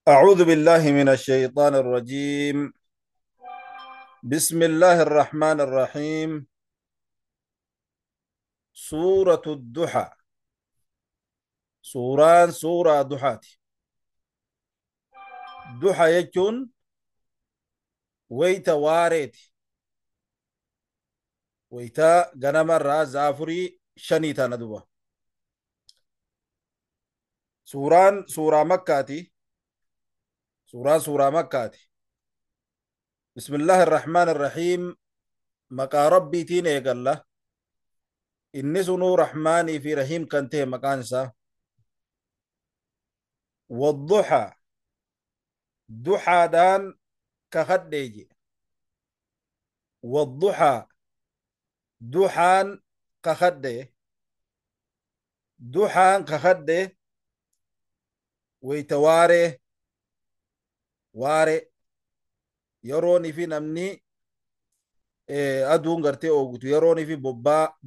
أعوذ بالله من الشيطان الرجيم. بسم الله الرحمن الرحيم. سورة الضحى، سوران سورة ضحاتي. ضحى يجون ويتا واريتي ويتا غنم الرا زافري شنيتا ندوبة. سوران سورة مكاتي، سوران سورة مكاتي. بسم الله الرحمن الرحيم. مقا ربي تين إيقالله إني سنو رحماني في رحيم كنته مكانسا. والضحى ضحى دان كخديجي. والضحى ضحان كخدي، ضحان كخدي ويتواري واري يروني في نمني aduun gartee oogutu yeroonii fi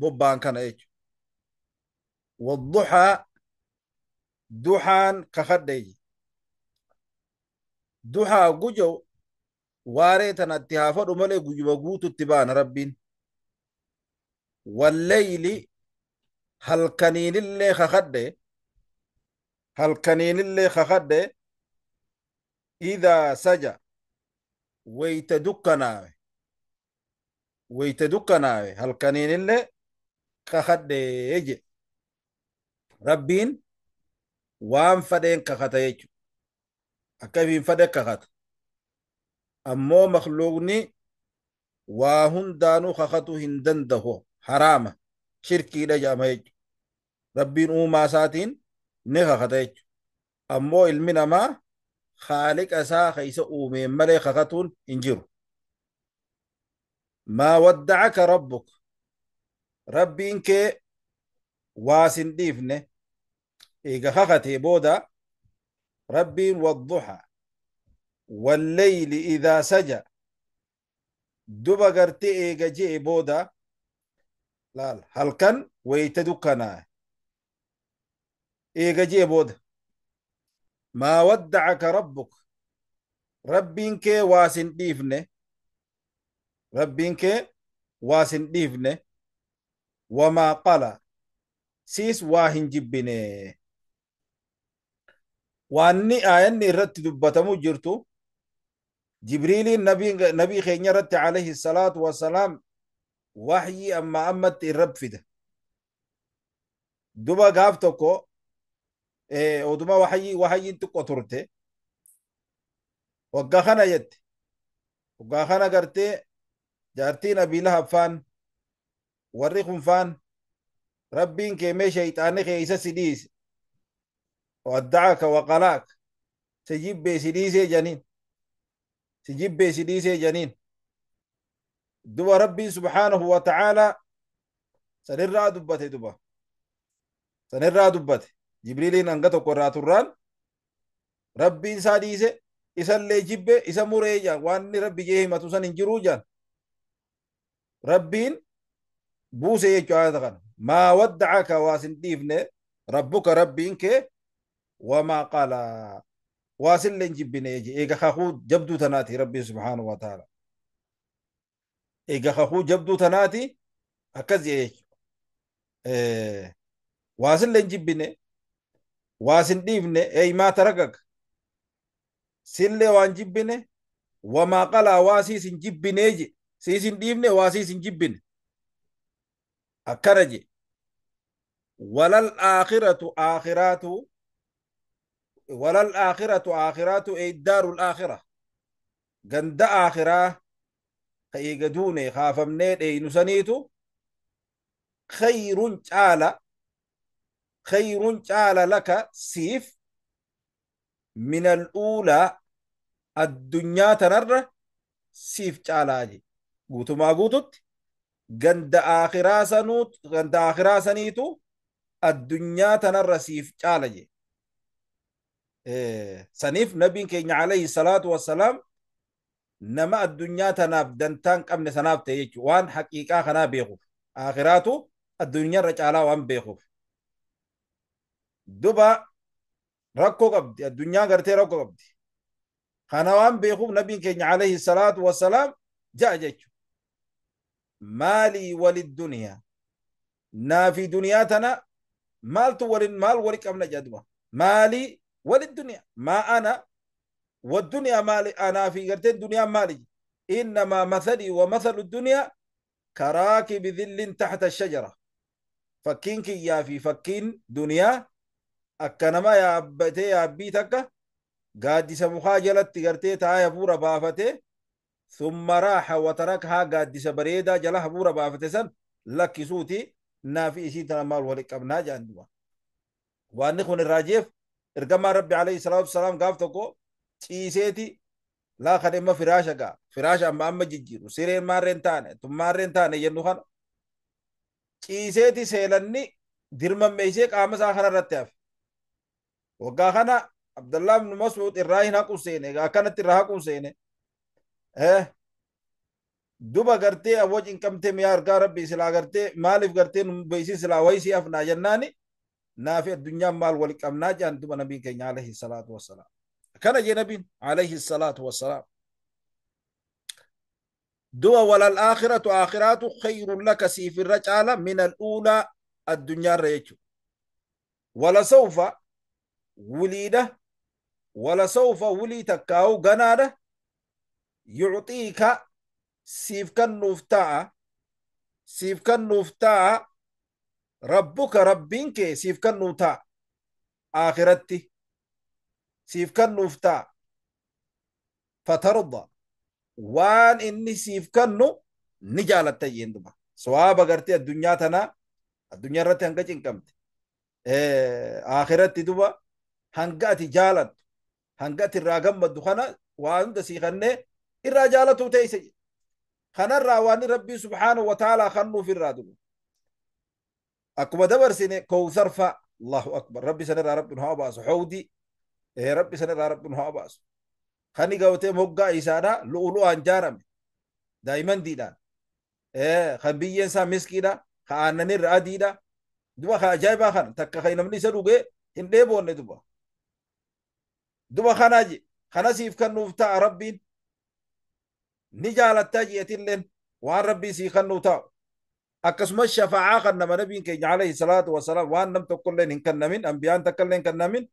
bobbaan kana jechuudha. Wadduhaa duhaan kakadhe. Duhaa gujo waaree tanatti haa fadhu malee guyyuma guututti baana rabbiin. Walleyli halkaniinillee kakadhe, halkaniinillee kakadhe. Idaa saja wayta dukkanaawe, wayta dukkanaawe halkaniinillee kakadhee je. Rabbiin waan fadheen kakata jechuudha. Akka ifiin fadhe kakata. Ammoo makluuqni waa hundaanuu kakatuu hin danda'u, haraama, shirkiidha jedhama jechuudha. Rabbiin uumaa isaatiin ni kakata jechuudha. Ammoo ilmi namaa haaliqa isaa keessa uumeen malee kakatuun hin jiru. ما ودعك ربك، ربين كي واسن ديفنه إيغا خختي بودا. ربين والضحى والليل إذا سجى دبا غرتي إيغا جي بودا. لا هل كان ويتدكنا إيغا جي بودا. ما ودعك ربك، ربين كي واسن ديفنه، ربين كي واسن ديفنه. وما قال سيس واهن جبنه. واني آياني رت دبتمو جرتو جبريل نبي خيني رت عليه الصلاة والسلام وحي أما أمت الرب فده دبا غافتكو ودما وحي انتكو ترته وقاخنا يت وقاخنا قرتي جارتين أبي لهب فان وريخم فان ربين كيمي شيطاني خيسا سديس ودعك وقلاك سجيب بي سديسي جنين، سجيب بي سديسي جنين. دبا ربي سبحانه وتعالى سنرى دبته، دبا سنرى دبته جبريل أنغتو قراتوران ربي ساديسي إسا جيب إسا مريجا واني ربي جيه ما تسن انجروجا ربين بوسي يجو. ما ودعك واسن ديفنه ربك ربينك وما قال واسن لنجبنه يجي إيغا خاخو جبدو تناتي ربي سبحانه وتعالى إيغا خاخو جبدو تناتي أكز يجي واسن لنجبنه واسن ديفنه أي ما تركك سلة وان جبنه وما قال واسي سنجبنه يجي سيسن ديفنه واسي سنجبنه أكرجي. وللآخرة آخرات، وللآخرة آخرات أي الدار الآخرة جند آخرة خيجدوني خافمني أي نسنيتو خير تعالى، خير تعالى لك سيف من الأولى الدنيا تنر سيف تعالى قوتو ما قوتت جند آخرة سنوت جند آخرة سنيتو الدنيا تنر سيف تعالى. سنيف نبي كين عليه الصلاة والسلام نما الدنيا تناف دنتان قبل سناف تيج وان حقيقة خنا بيخوف آخراته الدنيا رجالا وان بيخوف دبا ركو قبدي الدنيا قرتي ركو قبدي. Kana waan beekuuf nabiin keenya alayhi salaatu wassalaam ja'a jechu. Maalii walidduniyaa, naafi duniyaa tana maaltu walin maal wali qabna jedha. Maalii walidduniyaa, maa ana wadduniyaa maali, anaa fi garteen duniyaa maali? Innamaa mathalii wa mathalu duniyaa karaakibi dhillin taxta shajara. Fakkiin kiyyaa fi fakkiin duniyaa akka nama yaabbatee yaabbii takka gaaddisa mukaa jalatti gartee taa'ee hafuura baafatee, thumma raaxa wa tarakhaa, gaaddisa bareedaa jala hafuura baafate san lakkisuuti. Naafi isii tana maal wali qabnaa jedhan duba. Waanni kun irraa jeef ergamaan Rabbi alayhi salaatu wasalaam gaaf tokko ciiseeti laa kan imma firaasha gaa firaasha amma amma jijjiiru sireen maarreen taane tummaarreen taane jennu kana ciiseeti seelanni dirmammeessee qaama isaa kana irratti hafe. Waggaa kana Abdallah ibn Mas'ud irraa hin haqu seene, akkanatti irraa haqu seene. Duba gartee awwa cinqamtee miyaa argaa Rabbi silaa gartee maaliif gartee nu beeysi silaa wayii hafnaa jennaani, naafi addunyaan maal wali qabnaa jedhan duba nabiin keenya alayhi salaatu wassalaam. Kana jee nabiin alayhi salaatu wassalaam. Duba walal aakhiratu, aakhiraatu khayrun laka, siif irra caala, min al-uulaa, addunyaarra jechuudha. Wala sawfa wuliidha, wala sawfa wulii takkaa'u ganaadha, yucxiika siif kennuuf ta'a, siif kennuuf ta'a, rabbuka rabbiin kee siif kennuu ta'a, aakiratti siif kennuuf ta'a, fatarda, waan inni siif kennu ni jaalatta jeen duba. Sawaaba gartee addunyaa tanaa addunyaa irratti hanga cinqamte, aakiratti duba hanga ati jaalattu, hanga ati irraa gammaddu kana waan hunda sii kennee irraa jaalatuu teeyse. Kanarraa waan Rabbii subhaanahu wa ta'aalaa kennuuf irraa duba akkuma dabarsine kowsar fa, Allahu akbar, Rabbi sanirraa Rabbi nu haa baasu, hawdi Rabbi sanirraa Rabbi nu haa baasu. Kani gawtee moggaa isaadha lu'ulu'aan jaarame, daayimandiidhaan, kan biyyeen isaa miskiidha, ka aannanirra adiidha duba, ka ajaa'ibaa kana takka kan namni isa dhugee hin dheeboonne duba. Duba kanaa je kana siif kennuuf ta'a Rabbiin, ni jaalattaa ji'atilleen waan Rabbii sii kennuu ta'u. Akkasumas shafa'aa kan nama nabiin keenya alayhi salaatu wasalaam waan nam tokkolleen hin kennamin, ambiyaan takkallee hin kennamin,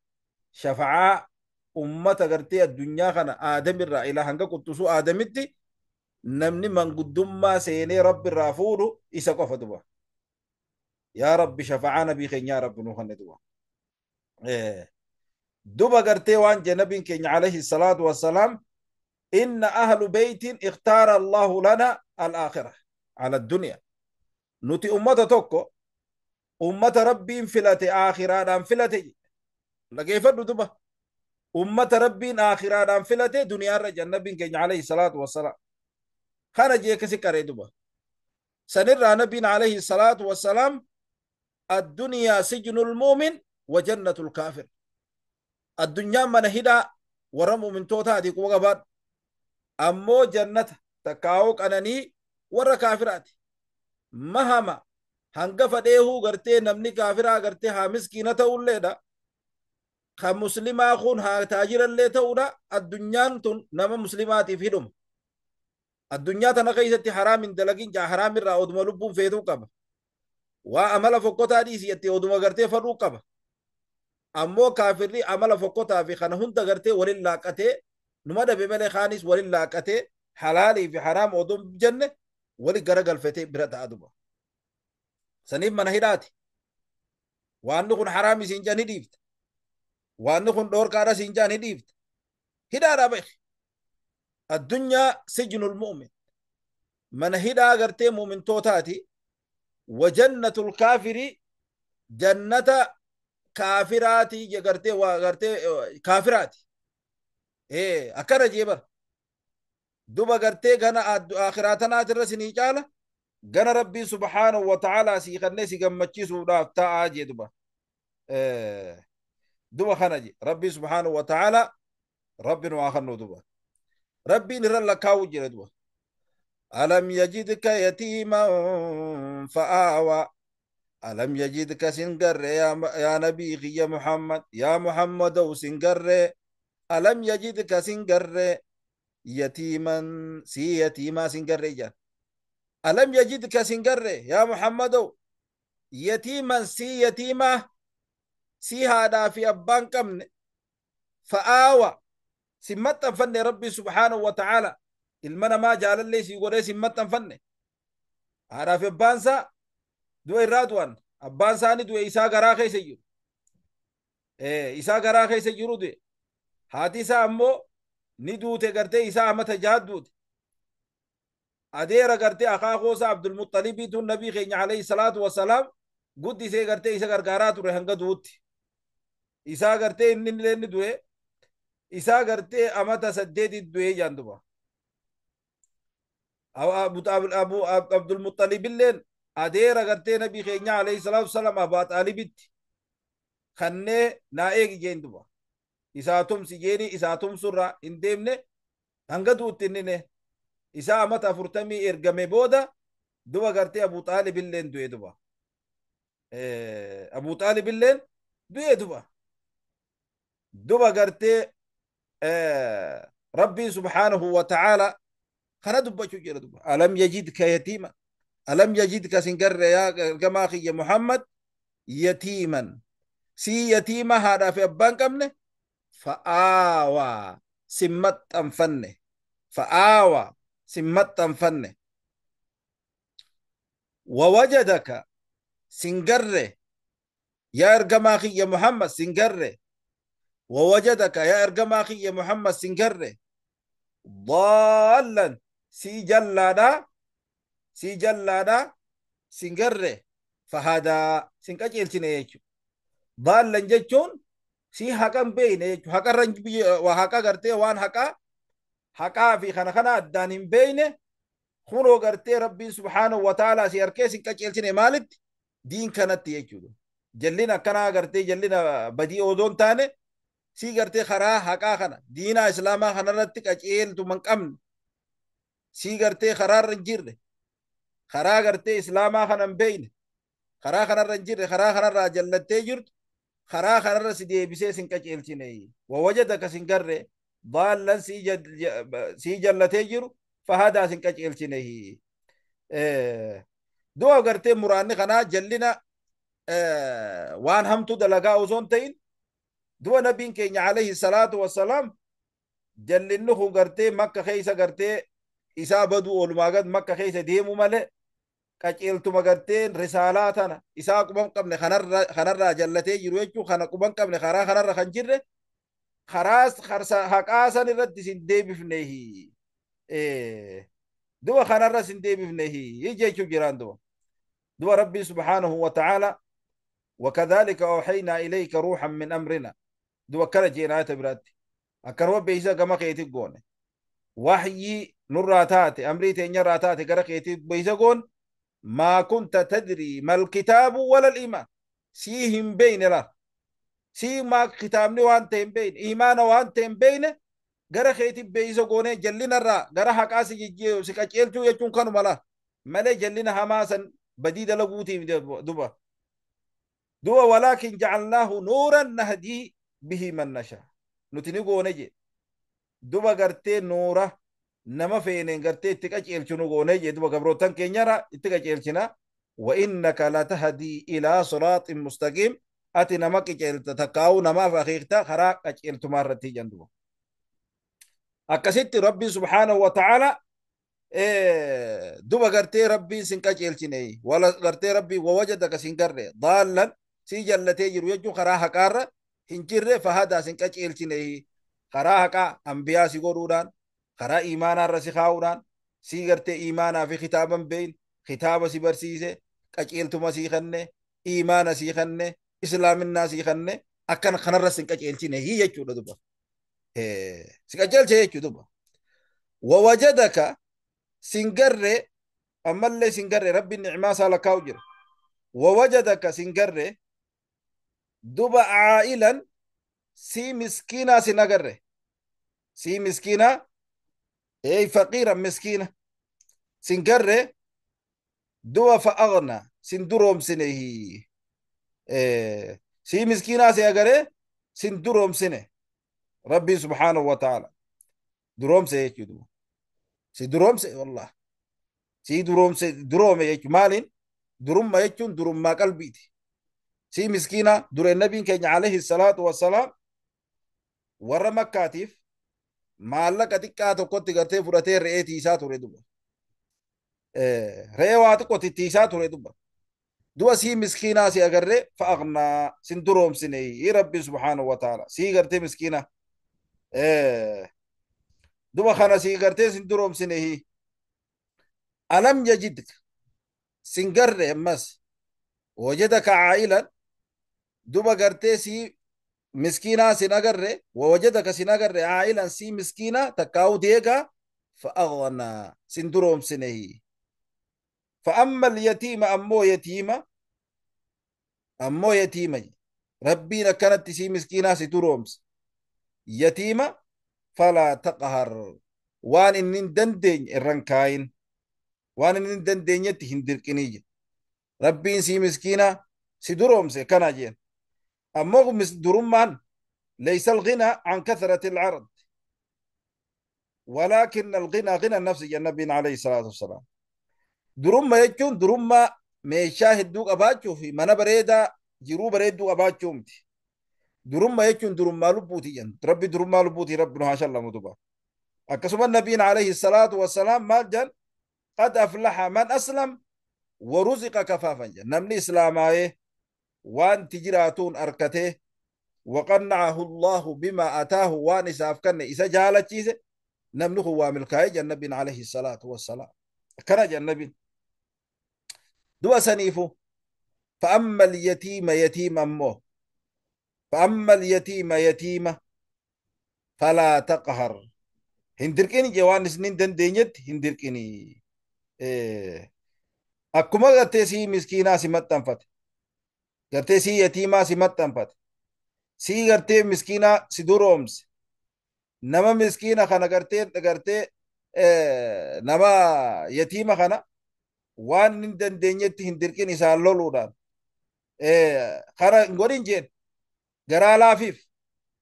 shafa'aa ummata gartee addunyaa kana aadamirraa ilaa hanga quttusuu aadamitti namni manguddummaa seenee Rabbi irraa fuudhu isa qofa duba. Yaa Rabbi, shafa'aa nabii keenyaa Rabbi nuu kenne duba. Duba gartee waan jee nabiin keenya alayhi salaatu wasalaam, inna ahlu beytin ikhtaara Allahu lana al-aakhira ala dunya. Nuti ummata tokko, ummata Rabbiin filate, aakhiraadhaan filate. Dhageeffadhu duba, ummata Rabbiin aakhiraadhaan filate duniyaarra jedhan nabiin keenya alayhi salaatu wassalaam. Kana jee kasi qaree duba. Sanirraa nabiin alayhi salaatu wassalaam, addunyaa sijnul mu'min wa jannatul kaafir. Addunyaan mana hidhaa warra mu'mintootaati, quba qabaadhu, ammoo jannata takkaa'uu qananii warra kaafiraati. Mahama hanga fadheehuu gartee namni kaafiraa gartee haa miskiina ta'ulleedha, kan muslimaa kun haa taajirallee ta'uudha, addunyaan tun nama muslimaatiif hidhuma. Addunyaa tana keessatti haraam hin dalagin jaa, haraam irraa oduma lubbuun feetuu qaba, waa amala fokkotaa dhiisi jettee oduma gartee fadhuu qaba. Ammoo kaafirri amala fokkotaa fi kana hunda gartee walin laaqatee numa dhabe malee, kaanis walin laaqatee halaalii fi haraam odoo jenne wali gara galfatee bira ta'a duba. Saniif mana hidhaati. Waanni kun haraam isiin jaan hidhiifta, waanni kun dhoorkaadha siin jaan hidhiifta, hidhaadha beeki. Addunyaa sijnul mu'min, mana hidhaa gartee mu'mintootaati, wa jannatul kaafiri, jannata kaafiraati gartee waa gartee kaafiraati. Akkana jee bar duba gartee gana akhiraa tanaatirra sinii caala, gana Rabbiin subhaanahu wa ta'aalaa sii kannee si gammachiisuudhaaf ta'aa jee duba. Duba kana je Rabbiin subhaanahu wa ta'aalaa, Rabbi nu haa kennu duba. Rabbiin irra lakkaa'u jira duba. Alam yajidka yatiiman fa'aawaa, alam yajidka sin garre yaa nabii kiyya Muhammad, yaa Muhammadow sin garre Alam yajidka sin garre yatiiman si yatiimaa sin garre jaan. Alam yajidka sin garre yaa Muhammado yatiiman si yatiimaa si haadhaa fi abbaan qabne fa'aawa sin maxxanfanne Rabbi subhaanahu wa ta'aala ilma namaa jaalallee sii godhee sin maxxanfanne. Haadhaa fi abbaan isaa du'a irraa du'an. Abbaan isaanii du'e isaa garaa keessa jiru. Isaa garaa keessa jiru du'e. Haati isaa ammoo ni duute gartee isaa amata jaha duute. Adeera gartee akaakoo isaa Abdulmuxalibiitu nabii keenya alayhi salaatu wasalaam guddisee gartee isa gargaaraa ture hanga du'utti. Isaa gartee inni illee ni du'e. Isaa gartee amata 8 du'e jaan duba. Abdulmuxalibilleen adeera gartee nabii keenya alayhi salaatu wasalaam Abaa Xaalibitti kannee naa eegi jeen duba. Isaa tumsi jeeni isaa tumsurraa hin deemne hanga du'utti inni isaa amata 40 ergame booda duba gartee Abu Xaalibilleen du'e duba. Abu Xaalibilleen du'e duba. Duba gartee Rabbiin subhaanahu wa ta'aala kana dubbachuu jira duba. Alam yajidka yatiima. Alam yajidka sin garre yaa ergamaa kiyya Muhammad yatiiman. Si yatiima haadhaa fi abbaan qabne fa'aawaa sin maxxanfanne. Fa'aawaa sin maxxanfanne. Wawajadaka sin garre yaa ergamaa kiyya Muhammad sin garre. Wawajadaka yaa ergamaa kiyya Muhammad sin garre. Daallan si jallaadha si jallaadha sin garre fahadaa sin qajeelchine jechuudha. Daallan jechuun si haqa hin beekne jechuudha. Haqarra haqa gartee waan haqaa haqaa fi kana kana addaan hin beekne kunoo gartee Rabbiin subhaanahu wa ta'aalaa si harkee sin qajeelchine maalitti diin kanatti jechuudha. Jallina akkanaa gartee jallina badii odoo hin taane si gartee karaa haqaa kana diinaa islaamaa kanarratti qajeeltu man qabne si gartee karaarra hin jirre karaa gartee islaamaa kana hin beekne karaa kanarra hin jirre karaa kanarraa jallattee jirtu karaa kanarra si deebisee sin qajeelchine. Wawajadaka sin garre daallan si jallatee jiru fahadaa sin qajeelchine. Du'a gartee muraanni kanaa jallina waan hamtuu dalagaa osoo hin ta'in du'a nabiin keenya alayhi salaatu wassalaam jallinni kun gartee makka keessa gartee isaa baduu oolumaa gad makka keessa deemu malee qajeeltuma gartee risaalaa tana isaa quban qabne kanarraa jallatee jiru jechuu kana quban qabne karaa kanarra kan jirre karaa haqaa san irratti sin deebifneehi. Du'a kanarra sin deebifneehi jechuu jiraan du'a. Du'a Rabbii subhaanahu wa ta'aala وكذلك أوحينا إليك روحا من أمرنا. du'a akkana jeen ayata biraatti akkanuma beeksisa gama keetii goone waxyii nurraa taate amrii teenyarraa taate gara keetii beeksisa goone maa kunta tadrii mal kitaabu wala al-iimaan sii hin beeyne la sii maa kitaabni waan ta'e hin beeyne iimaana waan ta'e hin beeyne gara keetii beeksisa goone jallinarraa gara haqaa si qajeelchuu jechuun kanuma la malee jallina hamaa san badii dalaguutiif duba du'a walaakin jacalnaahu nuuran nahdii bihi man nashaa nuti ni goone jee duba gartee nuura nama feeneen gartee itti qajeelchu nu goone jee duba gabrootan keenyara itti qajeelchina wa innaka latahdii ilaa siraaxin mustaqiim ati nama qajeelta takkaa'uu namaaf akeekta karaa qajeeltumaa irratti jan duba akkasitti Rabbiin subhaanahu wa ta'aala duba gartee Rabbiin sin qajeelchine wala gartee Rabbiin wawajadaka sin garre daallan si jallatee jiru jechuun karaa haqaarra hin jirre fahadaa sin qajeelchine karaa haqaa ambiyaa si godhuudhaan karaa iimaanaarra si kaa'uudhaan si gartee iimaanaa fi kitaaban beeyin kitaaba si barsiise qajeeltuma sii kenne iimaana sii kenne islaaminaa sii kenne akkana kanarra sin qajeelchine jechuudha duba. Si qajeelche jechuudha duba. Wawajadaka sin garre ammallee sin garre Rabbiin nicmaa isaa lakkaa'u jira. Wawajadaka sin garre duba caa'ilan si miskiinaa sin agarre si miskiinaa ey faqiiran miskiina sin garre duba fa'agna sin duroomsinehi si miskiinaa si agaree sin duroomsine. Rabbiin subhaanahu wa ta'ala duroomse jechuudha. Si duroomse, wallah si duroomse, duroome jechuudha. Maaliin durumma jechuun durummaa qalbiiti. Si miskiina dure. Nabiin keenya alayhi salaatu wassalaam warra Makkaatiif maallaqa xiqqaa tokkotti gartee fudhatee re'ee tiisaa ture duba. Re'ee waa xiqqootti tiisaa ture duba. Du'a sii miskiinaa si agarree fa'aqnaa sin duroomsine Rabbi subhaanahu wa ta'ala sii gartee miskiina duba kana sii gartee sin duroomsine. Alam yajidka, sin garre ammas, wajadaka caa'ilan, duba gartee sii miskiinaa sin agarre, wajadaka sin agarre, caa'ilan sii miskiinaa takkaa'u deegaa, fa'aghnaa sin duroomsine. فأما اليتيم أمو يتيمة، أمو يتيمة، ربنا كانت تسي مسكينة سترومس، يتيمة فلا تقهر، وان إن دندين الرنكاين، وان إن دندين يتهندركنية. ربين سي مسكينة سدرومس كان جين أمو درمان. ليس الغنى عن كثرة العرض ولكن الغنى غنى النفس، النبي عليه الصلاة والسلام. Durumma jechuun durumma meeshaa hedduu qabaachuu fi mana bareedaa jiruu bareedduu qabaachuu miti. Durumma jechuun durummaa lubbuuti jedhan. Rabbi durummaa lubbuuti Rabbi nu haa shallamu duba. Akkasuma nabiin alayhi salaatu wassalaam maal jedhan? Qad aflaha man aslam wa ruziqa kafaafan jedhan. Namni islaamaayee wanti jiraatuun arkatee, waqanna'ahu Allahu bima ataahu, waan isaaf kanne isa jaalachiise, namni kun waa milkaa'ee jedhan nabiin alayhi salaatu wassalaam. Akkana jedhan nabiin. Du'a saniifu فأما اليتيم يتيم أمه، فأما اليتيم يتيمة فلا تقهر، hin dirqini jee. Waan isinin dandeenyetti hin dirqini. Akkuma gartee sii miskiinaa si maxxanfate, gartee sii yatiimaa si maxxanfate, sii gartee miskiinaa si duroomse, nama miskiina kana gartee nama yatiima kana waan hin dandeenyetti hin dirqin. Isaan loluudhaan kana hin godhin jeen. Garaa laafiif,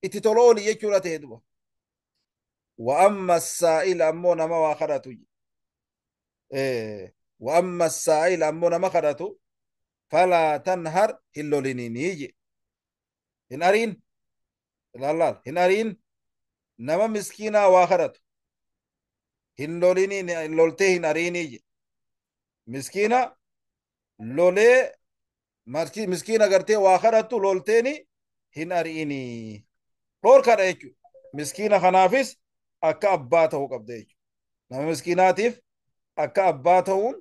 itti tola ooli jechuudha ta'e duba. وأما السائل أمو نما واخرته، وأما السائل أمو نما خرته فلا تنهر، hin lolinini, hin ariin. Laal, hin ariin. Nama miskiinaa waa kadhatu hin loliniin, loltee hin ariinii. Miskiina lolee, miskiina gartee waa kadhattu lolteeni hin ari'inii, dhoorkadha jechuudha. Miskiina kanaafis akka abbaa ta'uu qabda jechuudha. Nama miskiinaatiif akka abbaa ta'uun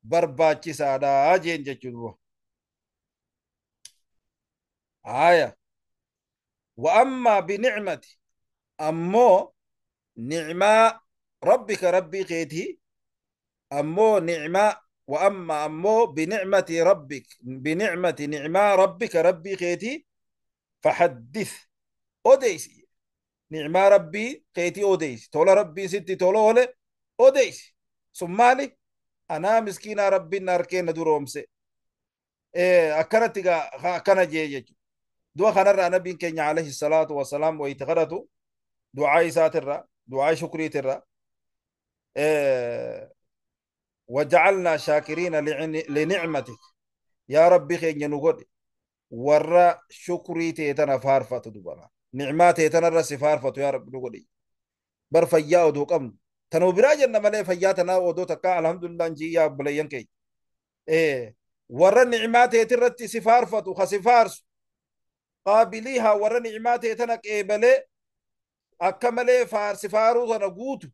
barbaachisaadha jeen jechuudha. Haya. وأما بنعمة، أمو نعمة، ربك ربي قيته، أمو نعمة، وأما أمو بنعمة ربك، بنعمة نعمة ربك ربي قيتي فحدث، أوديسي. نعمة ربي قيتي أوديسي، تولا ربي ستي تولا ولا أوديسي. ثم أنا مسكينة ربي ناركين درومسي إيه أكنت أكن جيجي. Du'a kanarraa nabiin keenya alayhi salaatu wasalaam wayita kadhatu du'aa isaatirra, du'aa shukriitirra, وجعلنا شاكرين لنعمتك، يا ربي keenya nu godhe warra shukrii teetana faarfatu. Dubana nicmaa teetanarra si faarfatu yaa Rabbi nu godhi. Bar fayyaa oduu qabnu tanuu biraa jenna malee fayyaa tanaa odoo takka alhamdulillah njii. Yaa obboleeyyan keenya, warra nicmaa teetirratti si faarfatu, ka si faarsu, qaabiliihaa, warra nicmaa teetana qeebalee akka malee faarsi faaruu sana guutu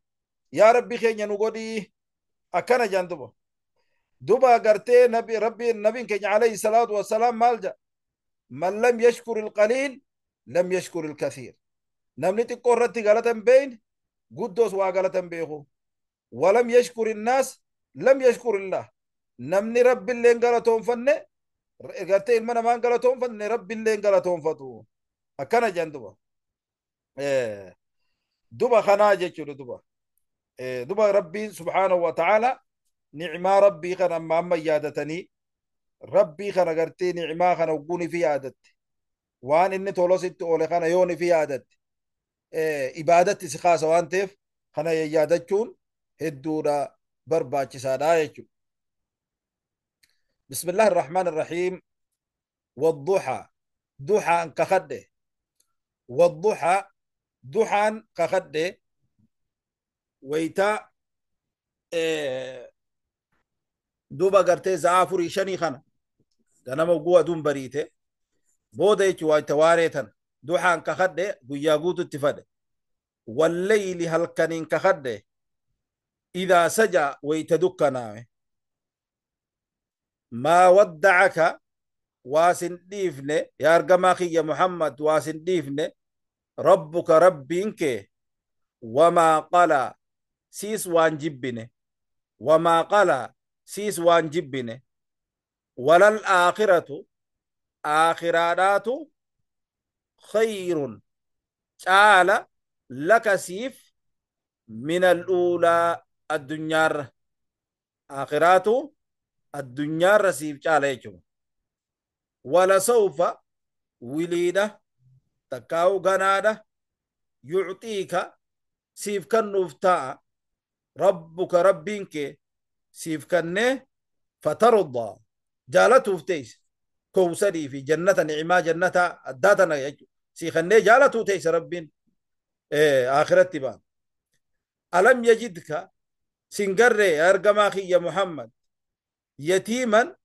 yaa Rabbi keenya nu godhii, akkana jaan duba. Duba gartee nabi Rabbi nabiin keenya alayhi salaatu wassalaam maal jedha? من لم يشكر القليل لم يشكر الكثير. Namni xiqqoo irratti galata hin beekne guddoos waa galata hin beeku. ولم يشكر الناس لم يشكر الله. Namni Rabbi illee hin galatoonfanne, gartee ilma namaa hin galatoonfanne, Rabbi illee hin galatoonfatu, akkana jedhan duba. Duba kanaa jechuudha duba. Duba Rabbiin subhaanahu wa ta'ala nicmaa Rabbii kana amma amma yaadatanii, Rabbii kana gartee nicmaa kana hogguuni fi yaadatte, waan inni tolo sitti oole kana yooni fi yaadatte. Ibaadatti si kaasa waan ta'eef kana yaadachuun hedduudha barbaachisaadha jechuudha. بسم الله الرحمن الرحيم. والضحى ضحى كخده، والضحى ضحى كخده ويتا دوبا قرتي زعافري شني خنا غنم قوة دون بريته بودا يچو تواريتن ضحى كخده قيا قوتو اتفاده. والليل هلكنين كخده إذا سجى ويتدكنا ما ودعك واسن ديفني يا أرجماخي يا محمد واسن ديفني ربك ربينك وما قال سيس وان جبني وما قال سيس وان جبني ولا الآخرة آخرات خير تعالى لك سيف من الأولى الدنيا آخرات الدنيا رسيف تعالى ولا سوف وليدة تكاو غنادة يعطيك سيف كنوفتا ربك ربينك سيف كنه فترضى جالته فتيس كوسري في جنة نعمة جنة أداتنا سيخنه جالته تيس ربين آخرت بان. ألم يجدك سنقري أرقماخي يا محمد يتيما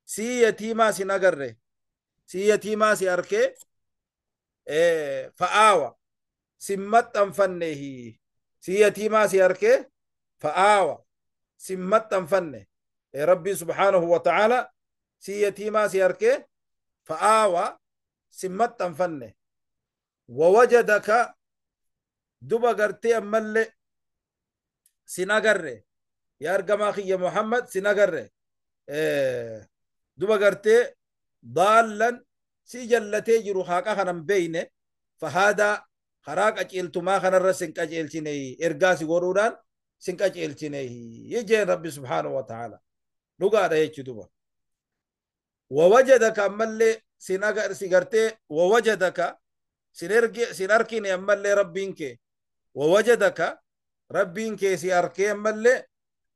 سي يتيما سنقري سي يتيما سي أركي فآوى سمت أنفنه سي يتيما سي أركي فآوى سمت أنفنه ربي سبحانه وتعالى سي يتيما سي أركي فآوى سمت أنفنه. ووجدك دبا قرتي أمالي سنقري يا أرقماخي يا محمد سنقري دبا قرتي ضالا سي جلتي جرو حاقا خنم بينه فهذا خراك أجئلتما خنر سنك أجئلتني إرقاسي غروران سنك أجئلتني يجين ربي سبحانه وتعالى لقا رأيك دبا. ووجدك أمالي سنقر سيقرتي ووجدك سنركيني أمالي ربينك ووجدك ربينك سيأركي أمالي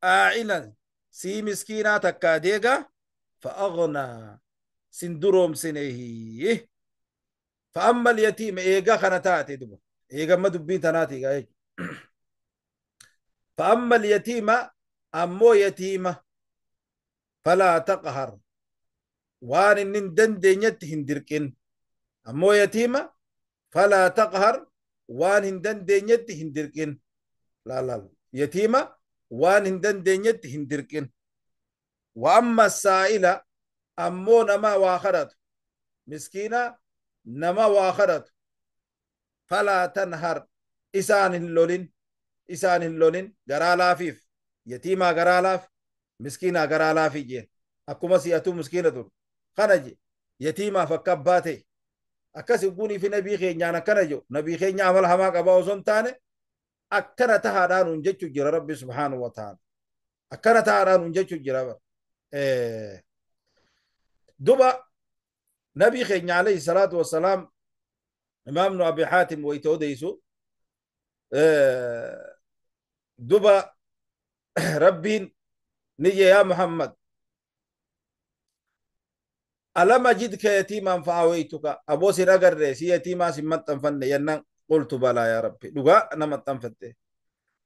آعلا سي مسكينة تكاديغا فأغنى سندروم سنيه. فأما اليتيم إيغا خنتاتي دبا إيغا ما دبين تناتي. فأما اليتيم أمو يتيمة فلا تقهر وان إن دندنيت هندركن أمو يتيمة فلا تقهر وان إن دندنيت هندركن لا لا يتيمة وان إن دندنيت هندركن. وأما السائلة أمو نما واخرت مسكينة نما واخرت فلا تنهر إسان اللولين إسان اللولين غرالافيف يتيمة غرالاف مسكينة غرالافي جين أكما سيأتو مسكينة دول خنجي يتيمة فكباتي أكاسي يقولي في نبي خينيانا كنجو نبي خينيا عمل حماك أباو سنتاني أكنا تهاران ونجتشو جرى ربي سبحانه وتعالى أكنا تهاران ونجتشو جرى دبا نبي خينيا عليه الصلاة والسلام إمامنا أبي حاتم ويتوديسو دبا ربي نجي يا محمد ألم أجدك يتيما فآويتك أبو سنقر سي يتيما سمت فن ينن قلت بلى يا ربي لغا نمت فنته.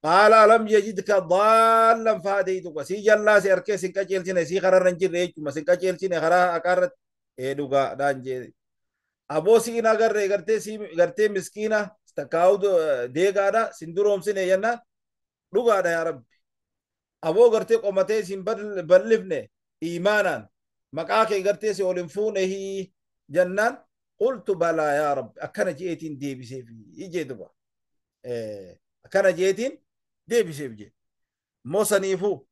قال ألم يجدك ضالا فهديتك سي جلا سي أركي سنكاجيل سي خرر نجر ريكما سنكاجيل سي خرا أكارت لغا دانجي أبو سنقر غرتي سي غرتي مسكينة تكاود ديغادا سندروم سنة ينن لغا يا ربي أبو غرتي قمتي سن بلفني إيمانا مقاكي غرتي سي أولنفونه جنان قلت بلى يا رب أكنا جيتين دي بسيفي يجي دبا أكنا جيتين دي بسيفي موسى نيفو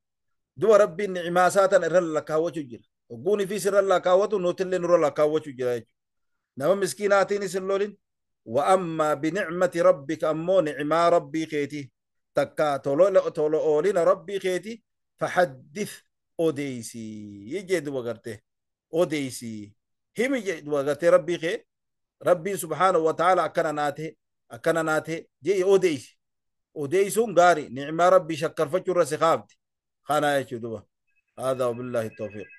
دو ربي النعمة ساتا إرلا كاوتو جرا وقوني في سر الله كاوتو نوتل نور الله كاوتو جرا نما مسكيناتيني سلولين. وأما بنعمة ربك أمو نعمة ربي خيتي تكا تولو أولين ربي خيتي فحدث أوديسي يجي دوا غرته أوديسي هم يجي دوا غرته ربي خي ربي سبحانه وتعالى أكنا ناته Akkana naa ta'e je'i odeeysi. Odeeysuun gaari, ni'maa Rabbii shakkarfachuu irra si kaafti. Kana jechuu duba. Haadaa wabillaahi tawfiiq.